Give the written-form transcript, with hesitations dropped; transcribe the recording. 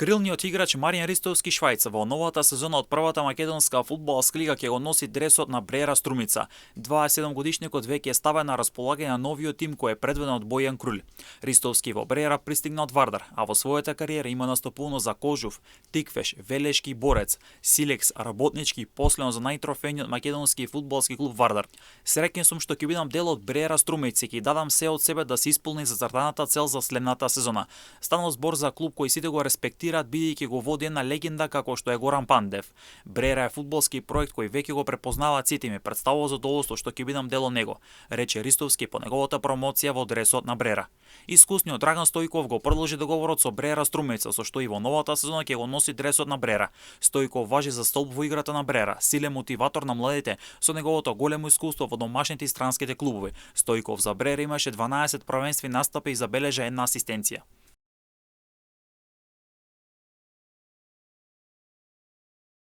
Крилниот играч Маријан Ристовски Швајца во новата сезона од првата македонска фудбалска лига ќе го носи дресот на Брера Струмица. 27-годишникот веќе е ставен на располагање на новиот тим кој е предведен од Бојан Крулј. Ристовски во Брера пристигна од Вардар, а во својата кариера има настапувано за Кожув, Тиквеш, Велешки Борец, Силекс, Работнички, последно за најтрофејниот македонски фудбалски клуб Вардар. Среќен сум што ќе бидам дел од Брера Струмица и ќе дадам се од себе да се исполни зацртаната цел за следната сезона. Станал збор за клуб кој сите го респектираат бидејќи го води една легенда како што е Горан Пандев. Брера е фудбалски проект кој веќе го препознаваат сите и ми представува задоволство што ќе бидам дел од него, рече Ристовски по неговата промоција во дресот на Брера. Искусниот Драган Стојков го продолжи договорот со Брера Струмица, со што и во новата сезона ќе го носи дресот на Брера. Стојков важи за столб во играта на Брера, силен мотиватор на младите со неговото големо искуство во домашните и странските клубови. Стојков за Брера имаше 12 првенствени настапи и забележа една асистенција.